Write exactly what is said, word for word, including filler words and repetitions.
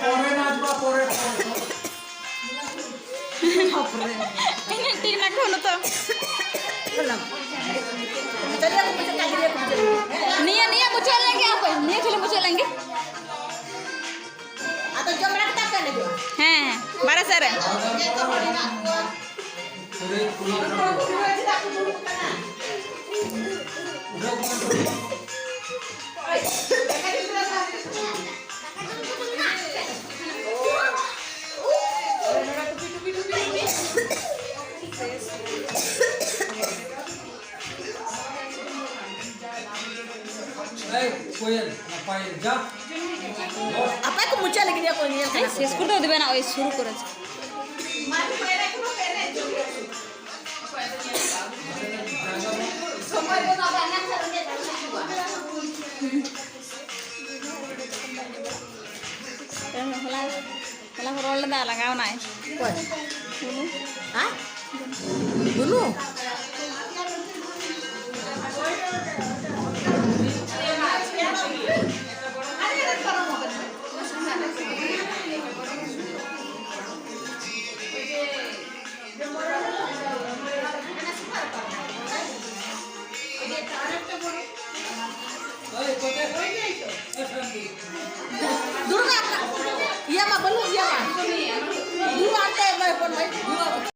ᱯᱚᱨᱮ ᱱᱟᱪᱵᱟ, ᱯᱚᱨᱮ, ᱯᱚᱨᱮ᱾ ᱤᱧᱟᱹᱜ ᱴᱤᱢ ᱱᱟ ᱠᱚ ᱱᱤᱛᱚᱜ᱾ ᱱᱤᱭᱟᱹ, ᱱᱤᱭᱟᱹ ᱢᱩᱪᱟᱹᱫ ᱞᱮᱱ ᱜᱮ, ᱦᱟᱯᱮ, ᱱᱤᱭᱟᱹ ᱠᱷᱟᱹᱞᱤ ᱢᱩᱪᱟᱹᱫ ᱞᱮᱱ ᱜᱮ᱾ ᱟᱫᱚ ᱡᱚᱢ ᱵᱟᱲᱟ ᱠᱟᱛᱮ ᱯᱮ ᱮᱱᱮᱡᱚᱜᱼᱟ᱾ ᱦᱮᱸ, ᱦᱮᱸ, ᱵᱟᱨᱦᱮ ᱥᱮᱫ ᱨᱮ᱾ ᱡᱚᱛᱚ ᱦᱚᱲ ᱦᱮᱱᱟᱜ ᱠᱚᱣᱟ᱾ ᱮᱭ, ᱠᱳᱭᱮᱞ, ᱯᱟᱭᱮᱞ, ᱡᱟ᱾ ᱟᱯᱮ ᱠᱚ ᱢᱩᱪᱟᱹᱫ ᱞᱟᱹᱜᱤᱫ ᱠᱚ ᱧᱮᱞ ᱠᱟᱱᱟ᱾ ᱥᱮᱥ ᱠᱚᱨᱮ ᱫᱚ ᱫᱮᱵᱮ ᱱᱟ, ᱳᱭ ᱥᱩᱨᱩ ᱠᱚᱨᱮ᱾ ᱦᱚᱞᱟ, ᱦᱚᱞᱟ ᱠᱚ ᱨᱚᱲ ᱞᱮᱫᱟ, ᱞᱟᱜᱟᱣ ᱱᱟᱭ᱾ ᱚᱠᱚᱭ? ᱵᱩᱱᱩ᱾ ᱦᱮᱸ? ᱵᱩᱱᱩ? ᱫᱩᱨᱜᱟ, ᱤᱭᱟᱹ ᱢᱟ ᱵᱟᱹᱱᱩᱜ, ᱤᱭᱟᱹ ᱢᱟ᱾ ᱫᱩᱨᱜᱟ ᱟᱛᱮ ᱢᱟ ᱦᱚᱯᱚᱱ ᱢᱟᱹᱭ᱾